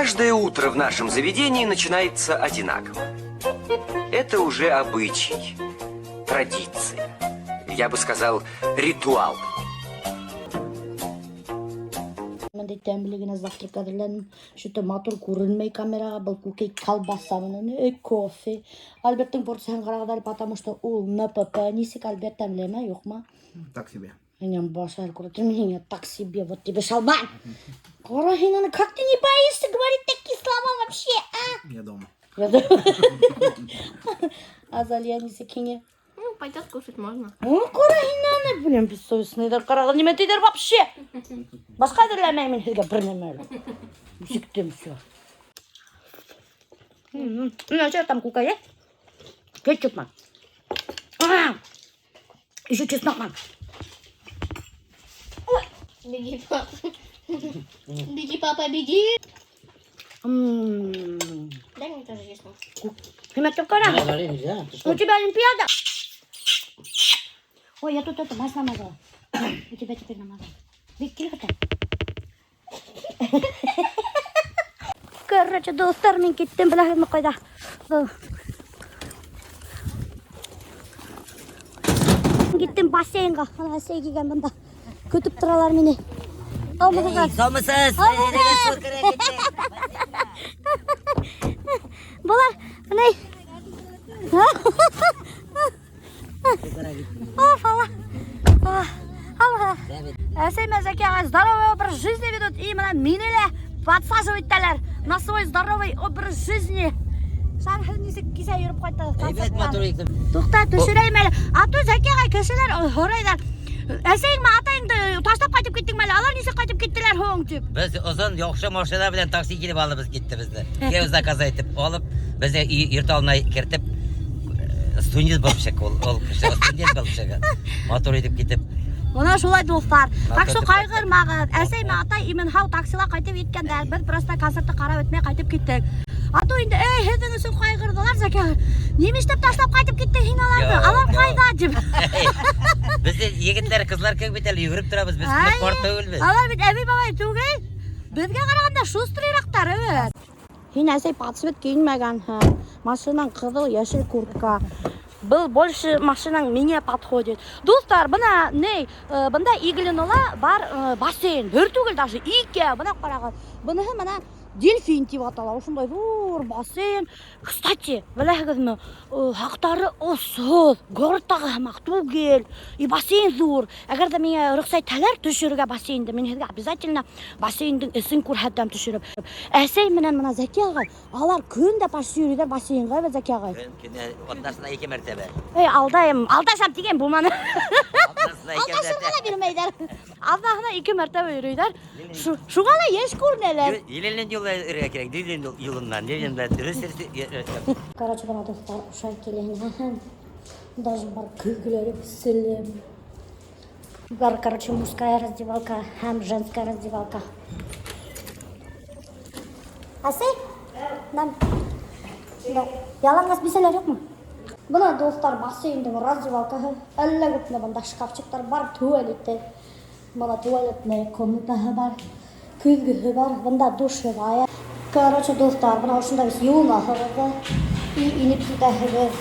Каждое утро в нашем заведении начинается одинаково. Это уже обычай, традиция. Я бы сказал, ритуал. Бындай тәмле генә завтрак әҙерләнем. Что-то матур күренмәй камераға. Был күкәй колбаса менән кофе. Альберттың порцияһын ҡарағыҙ әле, потому что ул НПП. Нисек, Альберт, тәмлеме, юҡмы? Так себе. Минең баш күрә. Меня так себе. Вот тебе шалбан. Ҡара һин уны, как ты не боишься говорить такие слова вообще, а? Я дома. Азалия нисек һиңә? Ну, пойдет, кушать можно. Ну, ҡара һин уны, блин, бессовестныйҙар, ҡарағыҙ, нимә тиҙәр вообще? Башҡа әҙерләмәйем мин һеҙгә бер нәмә әле. Нисектем все. Ну, что там күкәй, э? Кетчуп менән. А, еще чеснок менән. Беги, папа. Беги, папа, беги. Дай мне тоже чеснок. Нимә ҡара? Нельзя. У тебя Олимпиада? Ой, я тут это мазь намазала. У тебя теперь намазала. Бик кил хәтә. Короче, дуҫтар, мин киттем, беләһегеҙме ҡайҙа? Был. Киттем бассейнға. Ана әсәй килгән бында. Көтөп торалар мине. Һаумыһығыҙ? Һаумыһығыҙ. Былар, бынай. Оф, Алла. Алла. Әсәй менән Зәки ағай здоровый образ жизни ведут. И бына мине лә подсаживать итәләр на свой здоровый образ жизни. Шар, һеҙ нисек кисә йөрөп ҡайттығыҙ? Әйбәт матур итеп. Туҡта, төшөрәйем әле. А то Зәки ағай кешеләр һорайҙар. Әсәйеңме, атайыңды ташлап ҡайтып киттеңме әле? Алар нисек ҡайтып киттеләр һуң тип. Беҙ оҙон яҡшы машина белән такси килеп алып китте беҙҙе. Кем заказ итеп алып, беҙҙе йорт алдына кертеп, студент булып сыҡ ул, ул кеше студент булып сыға. Матур итеп китеп. Бына шулай, дуҫтар. Так что Матур итеп ҡайғырмағыҙ. Әсәй менән атай имен һау таксила ҡайтып еткәндәр. Беҙ просто концертты ҡарап бөтмәй ҡайтып киттек. А то инде, эй, һеҙҙең өсөн ҡайғырҙылар, Зәки ағай. Нимә эшләп ташлап ҡайтып киттең һин аларҙы? Юҡ, Алар юҡ. ҡайҙа тип. Беҙ егеттәр, ҡыҙлар кеүек бит әле йүгереп торабыҙ. Беҙ Ай, ҡарт түгелбеҙ. Алар бит әбей бабай түгел. Беҙгә ҡарағанда шустрыйраҡтар, эйе. Һин, әсәй, под цвет кейенмәгәнһең. Машинаң ҡыҙыл, йәшел куртка. Был больше машинаң миңә подходит. Дуҫтар, бына ни, бында Иглинола бар бассейн. Бер түгел даже, ике. Бына ҡарағыҙ. Быныһы бына Дельфин тип атала. Ошондай ҙур бассейн. Кстати, беләһегеҙме, хаҡтары осһоҙ, городтағы һымаҡ түгел. И бассейн ҙур. Әгәр ҙә миңә рөхсәт итһәләр төшөрөргә бассейнды, мин һеҙгә обязательно бассейндың эсен күрһәтәм төшөрөп. Әсәй менән бына Зәки ағай, алар көн дә почти йөрөйҙәр бассейнға, бит, Зәки ағай? Көн көнә атнасына ике мәртәбә. Эй, алдайым. Алдашам тигән булманы. Атнасына ике Алдашырға мәртәбә. ла бирмәйҙәр. Аҙнаһына ике мәртәбә йөрөйҙәр. Шуға ла йәш күренәләр. Ленин юлы йөрөргә кәрәк. Ленин юлынан, Ленин белән дөрөҫ дөрөҫ. Короче, бына дуҫтар, ошолай килә. Даже бар көҙгөләре селем. Бар, короче, мужская раздевалка һәм женская раздевалка. Әсәй? Нам. Да. Яланғас бисәләр юҡмы? Бына, дуҫтар, бассейндың раздевалкаһы. Әллә күпме бында шкафчиктар бар, туалеты. Бына туалетный комнатаһы бар, көҙгөһө бар, бында душевая. Короче, дуҫтар, бына ошонда беҙ йыуынаһығыҙ ҙа и инеп китәһегеҙ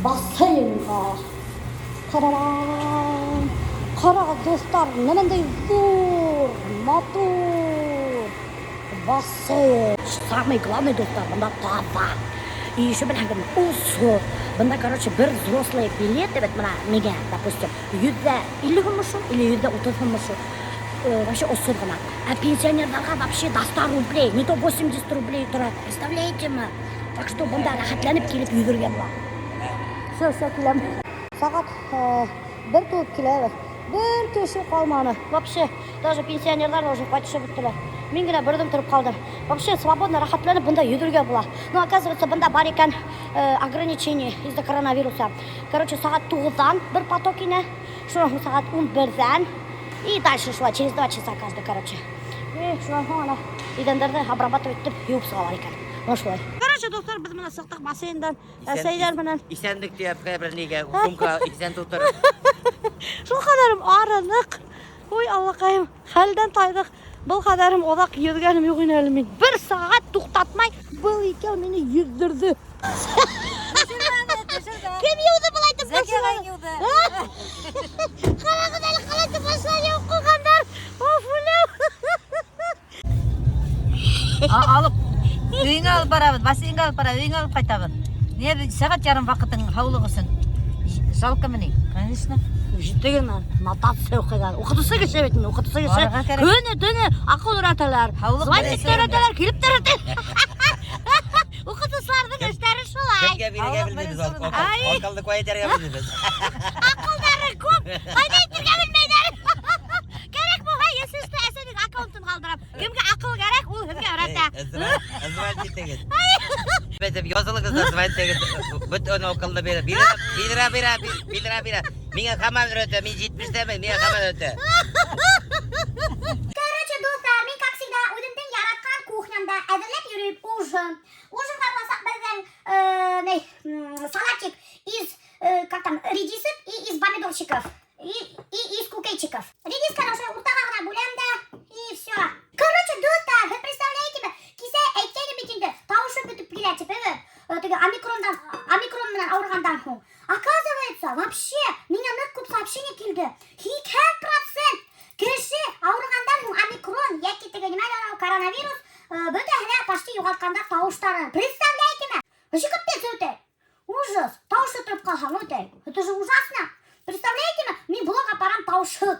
бассейнға. Тарарам! Ҡарағыҙ, дуҫтар, ниндәй ҙур, матур бассейн. Самый главный, дуҫтар, бында таҙа. И еще беләһегеҙме, осһоҙ. Бында, короче, бер взрослый билет, бит бына миңә, допустим, 150 һум шул или 130 һум шул. Вообще осһоҙ ғына. Ә пенсионерҙарға вообще до 100 рублей, не то 80 рублей тора. Представляете ме? Так что бында рәхәтләнеп килеп йөҙөргә була. Все, все, киләм. Сәғәт 1 тулып киләбеҙ. Бер кеше ҡалманы. Вообще, даже пенсионерҙар уже ҡайтышып бөттөләр. Мин генә бер үҙем тороп ҡалдым. Вообще свободно рәхәтләнеп бында йөҙөргә була. Но оказывается, бында бар икән ограничение из-за коронавируса. Короче, сәғәт 9-ҙан бер поток инә, шунан һуң сәғәт 11-ҙән и дальше шулай через 2 часа каждый, короче. И шунан һуң ана иҙәндәрҙе обрабатывать итеп йыуып сығалар икән. Бына шулай. Короче, дуҫтар, беҙ бына сыҡтыҡ бассейндан. Әсәйҙәр менән. Иҫәнлек тип бер нигә сумка иҫән тултырып. Шул ҡәҙәрем арыныҡ. Ой, Аллаҡайым, хәлдән тайҙыҡ. Был ҡәҙәрем оҙаҡ йөҙгәнем юҡ ине әле мин. Бер сәғәт туҡтатмай был икәү мине йөҙҙөрҙө. Кем йыуҙы былай итеп Зәки ағай башланы? йыуҙы. Ҡарағыҙ әле ҡалай итеп башланы йыуып ҡуйғандар. Оф, үләм. Алып өйөңә алып барабыҙ, бассейнға алып барабыҙ, өйөңә алып ҡайтабыҙ. Ни сәғәт ярым ваҡытың һаулыҡ өсөн. Жалко мени? Конечно. Ете генә нотация уҡыйҙар. Уҡытыусы кеше бит мин, уҡытыусы кеше. Барырға кәрәк. Көнө төнө аҡыл өйрәтәләр. Һаулыҡ Звонить беренсе урында. өйрәтәләр, килеп тә өйрәтәләр. Уҡытыусыларҙың эштәре шулай. Кемгә бирергә Һаулыҡ белмәйбеҙ. беренсе урында. Ай. Аҡылды ҡайҙа итергә белмәйбеҙ. Аҡылдары күп, ҡайҙа итергә белмәйҙәр. Кәрәк булһа, если что, әсәнең аккаунтын ҡалдырам. Кемгә аҡыл кәрәк, ул һеҙгә өйрәтә. Звонить итегеҙ. Бәтеп язылығыҙ да звонить итегеҙ. Бөтөн аҡылды бирә. Бирә, бирә, бирә, бирә, бирә. Миңә һаман өйрәтә. Мин 70-тәмен, миңә һаман өйрәтә. Короче, дуҫтар, мин, как всегда, үҙемдең яратҡан кухнямда әҙерләп йөрөйөм ужин. Ужинға буласаҡ беҙҙең ни, салатик из, как там, редисок и из помидорчиков. И из күкәйчиков. Редисканы ошо уртаға ғына бүләм дә, и все. Короче, дуҫтар, һеҙ представляете ме? Кисә әйткәйнем бит инде, тауышым бөтөп килә тип, эйе. Теге омикрондан, омикрон менән ауырғандан һуң. Оказывается, вообще, миңә ныҡ күп сообщение килде. 80% кеше ауырғандан һуң омикрон йәки теге нимә әле анау коронавирус, бөтәһе лә почти юғалтҡандар тауыштарын. Представляете ме? Вообще капец үтә. Ужас. Тауышы тороп ҡалһаң үтә. Это же ужасно. Представляете ме? Мин блогға барам тауышһыҙ.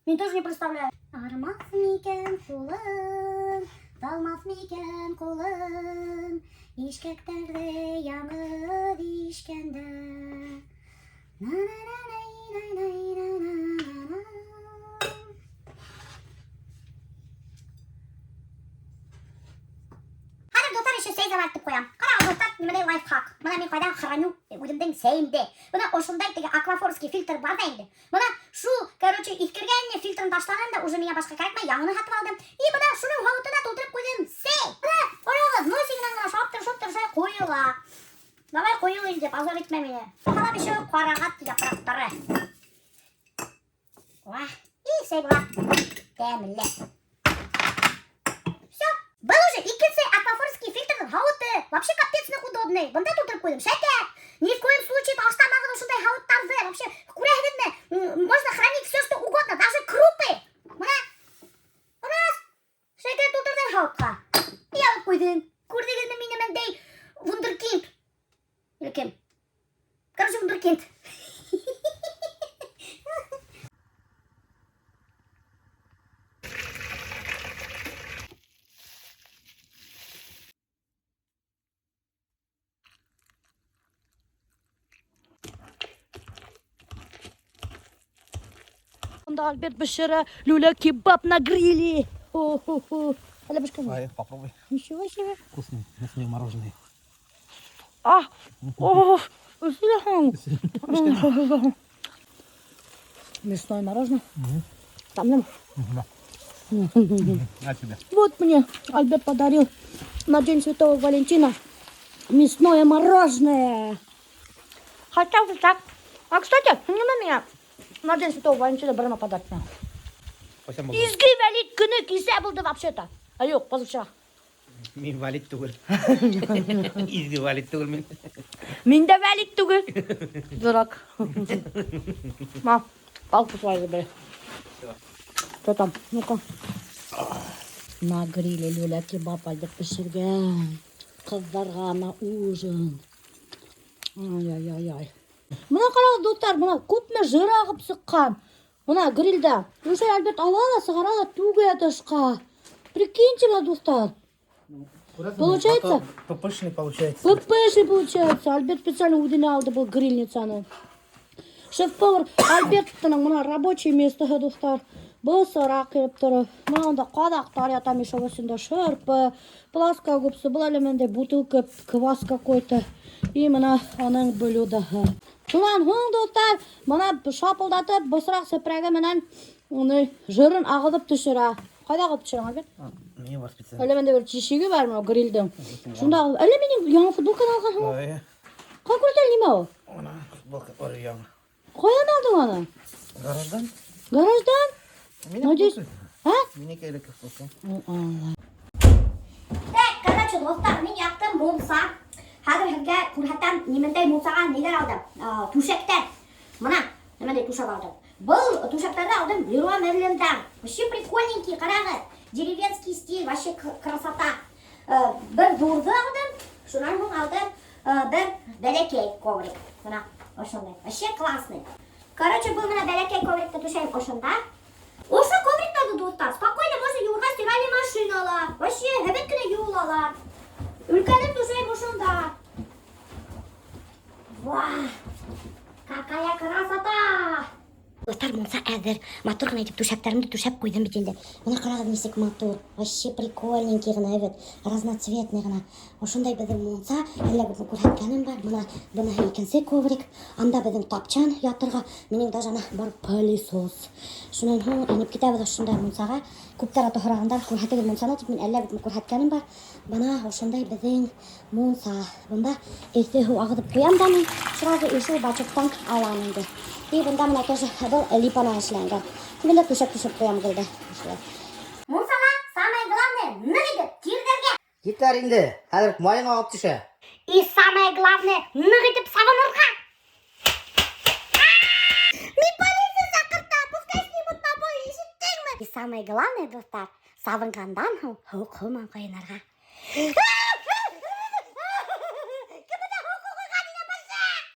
Мин тоже не представляю. Арымаҫ микән ҡулың, талмаҫ микән ҡулың, ишкәктәрҙе яңғыҙ ишкәндә. На-на-на-най-най-най-на-на-на. Хәҙер, дуҫтар, еще сәй заварить ҡуям. Ҡарағыҙ, дуҫтар, нимәләй лайфхак. Бына мин ҡайҙа храню үҙемдең сәйемде. Бына ошондай теге аквафорский фильтр бар ҙа инде. Бына шул, короче, иҫкергән фильтрын ташланым да, уже миңә башҡа кәрәкмәй, яңыны һатып алдым. И бына шуның һауытына тултырып ҡуйҙым сәй. Бына, ҡарағыҙ, носигынан ғына шаптыр-шоптыр шулай ҡойола. Давай ҡойол инде, позор итмә мине. Һалам еще ҡарағат япраҡтары. Уа, и сәй була. Тәмле. Все. Был уже икенсе аквафорский фильтрҙың һауыты. Вообще капец ныҡ удобный. Бында тултырып ҡуйҙым. Шәкәр. Ни в коем случае таштамағыҙ ошондай һауыттарҙы. Вообще, күрәһегеҙме? Можно хранить все, что угодно, даже крупы. Бына. Раз. Шәкәр тултырҙым һауытҡа. И алып ҡуйҙым. Күрҙегеҙме мине мендәй вундеркинд? Или кем? Короче, вундеркинд. Унда Альберт бешерә люля кебаб на гриле. Хо-хо-хо. Әллә бешкәнме? Ай, попробуй. Ничего себе. Вкусный, мясные мороженое. А, о, өҫөләһең. Мясное мороженое. Там нем? На тебе. Вот мне Альберт подарил на День Святого Валентина мясное мороженое. Хотя бы так. А, кстати, не на меня на День Святого Валентина бермә подарок. Спасибо. Изге Вәлит көнө кисә булды вообще-то. А юҡ, позавчера. Мин Валит түгел. Изге Валит түгел мин. Мин дә Вәлит түгел. Дурак. Ма, палку свою забери. Что там? Ну-ка. На гриле люля кебаб Альберт бешергән. Ҡыҙҙарға на ужин. Ай-яй-яй-яй. Бына ҡарағыҙ, дуҫтар, бына күпме жир ағып сыҡҡан. Бына грилдә. Уже Альберт ала ла, сығара ла түгә тышҡа. Прикиньте, бына, дуҫтар. Получается? ППшный получается. ППшный получается. Альберт специально үҙенә алды был грильницаны. Шеф-повар Альберттың бына рабочий место, дуҫтар. Бысыраҡ килеп тора. Бына унда ҡаҙаҡтар ята мешок эсендә, шырпы, плоскогубцы, был әле мендә бутылка, квас какой-то. И бына уның блюдоһы. Шунан һуң, дуҫтар, бына шапылдатып, бысраҡ сепрәге менән уны жирын ағыҙып төшөрә. Ҡайҙа ағыҙып төшөрә, Альберт? Не бар специально. Әллә мендә бер тишеге бар мынау грилдең. Шунда әллә минең яңы футболканы алғанһың? Ай, Ҡайҙа күрҙең, нимә ул? Ана, футболка бар яңы. Ҡайҙан алдың аны? Гараждан? Гараждан? Минең Надеюсь. футболка. А? Минеке элекке вкусы. Так, короче, дуҫтар, мин яҡтым мунса. Хәҙер һеҙгә күрһәтәм, ниндәй мунсаға ниҙәр алдым. Түшәктәр. Мына, ниндәй түшәк алдым. Был түшәктәрҙе алдым Леруа Мерлендан. Вообще прикольненький, ҡарағыҙ. Деревенский стиль, вообще красота. Бер ҙурҙы алдым, шунан һуң алдым бер бәләкәй коврик. Мына, ошондай. Вообще классный. Короче, был мына бәләкәй коврикты түшәйем ошонда. Ошо ковриктарҙы, дуҫтар, спокойно можно йыуырға стиральный машинала. Вообще, һәйбәт кенә йыуылалар. Өлкәнен түшәйем ошонда. Ва! Какая красота! Дуҫтар, мунса әҙер. Матур ғына итеп түшәктәремде түшәп ҡуйҙым бит инде. Мына ҡарағыҙ, нисек матур. Вообще прикольненький ғына, evet. Разноцветный ғына. Ошондай беҙҙең мунса. Әллә күпме күрһәткәнем бар. Мына быныһы икенсе коврик. Анда беҙҙең тапчан ятырға. Минең даже ана бар пылесос. Шунан һуң инеп китәбеҙ ошондай мунсаға. Күптәр аты һорағандар, күрһәтегеҙ мунсаны тип, мин әллә күпме күрһәткәнем бар. Бына ошондай беҙҙең мунса. Бында эҫе һыу ағыҙып ҡуям да мин сразу и шул бачоктан алам инде. И бында мына тоже был липанан эшләнгән. Бында түшәк түшәп ҡуям гел дә. Шулай. Мунсала самое главное ныҡ итеп тирләргә. Китәр инде. Хәҙер майың ағып төшә. И самое главное ныҡ итеп сабынырға. Мин полиция саҡыртам, пускай снимут побои, ишеттеңме? И самое главное, дуҫтар, сабынғандан һуң һыуыҡ һыу менән ҡойонорға.